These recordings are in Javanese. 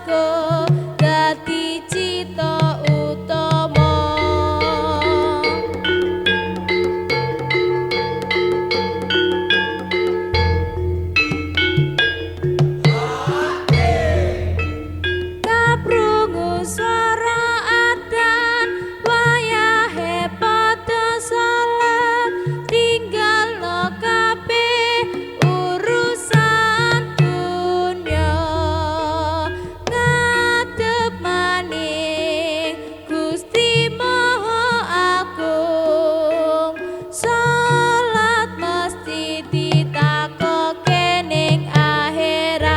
swarga dadi cita utama. Kaprungu swara adzan wayahe padha salat, tinggalno kabeh urusan dunya, ngadep maning Gusti Maha Agung, salat mesti ditakoke ning akhirat.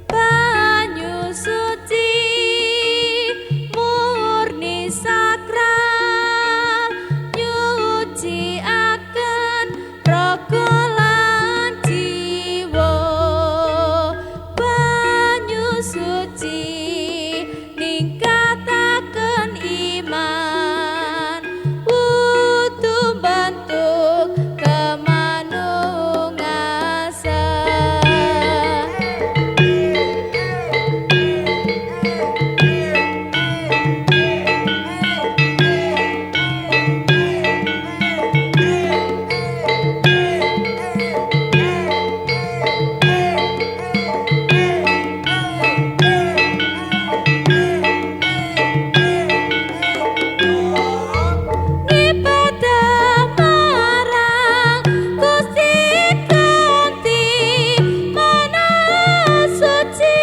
Banyu suci murni sakral nyuciaken raga lan jiwa. Banyu suci ningkataken iman, wudu bentuk kemanungasan. Ngibadah marang Gusti kanthi manah suci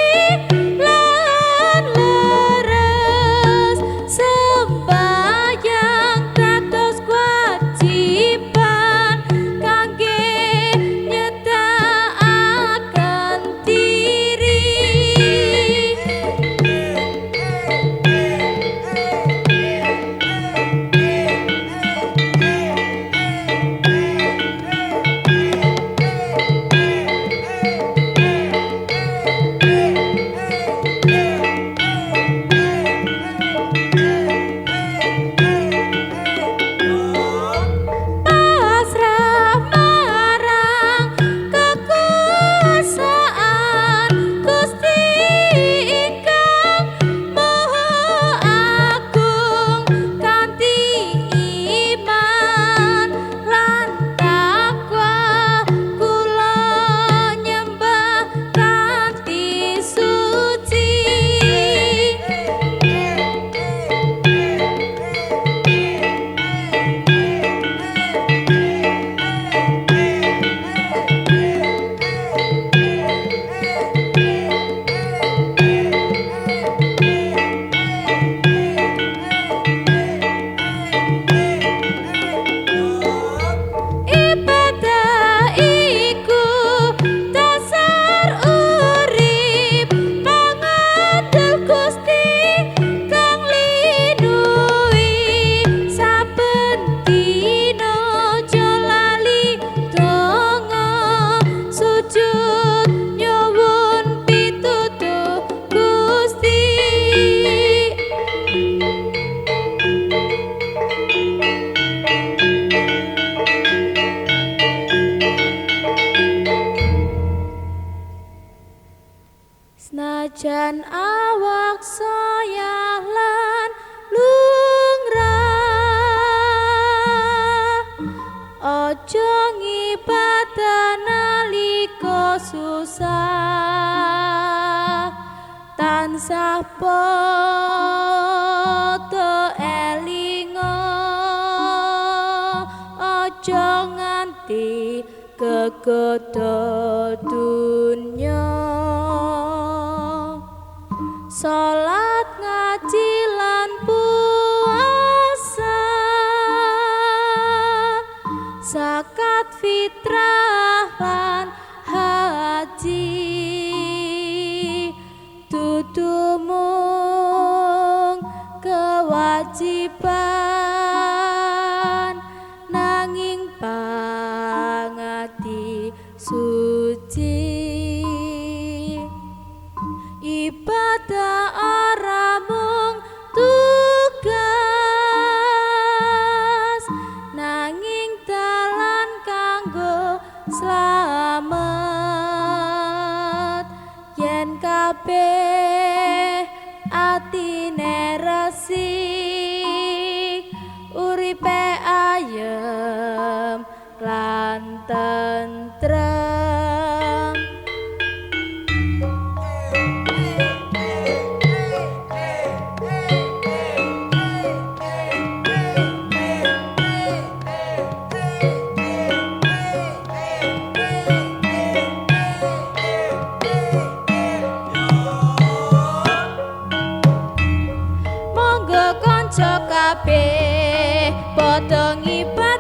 lan leres, sembahyang dados kewajiban kangge nyedakaken diri. Pasrah marang kekuasaan Gusti ingkang Maha Agung, kanthi iman lan takwa kula nyembah kanthi suci. Ibadah iku dasar urip, pangandel Gusti kang linuwi, saben dina aja lali donga, sujud nyuwun pitutuh Gusti. Senajan awak saya lan lungrah, aja ngibadah nalika susah, tansah padha elinga, aja nganti kegodha dunya. Salat ngaji lan puasa, zakat fitrah lan haji, dudu mung kewajiban nanging pangati suci. Ibadah ora mung tugas. Resik, uripe ayem lan tentrem. Monggo kanca kabeh padha ngibadah.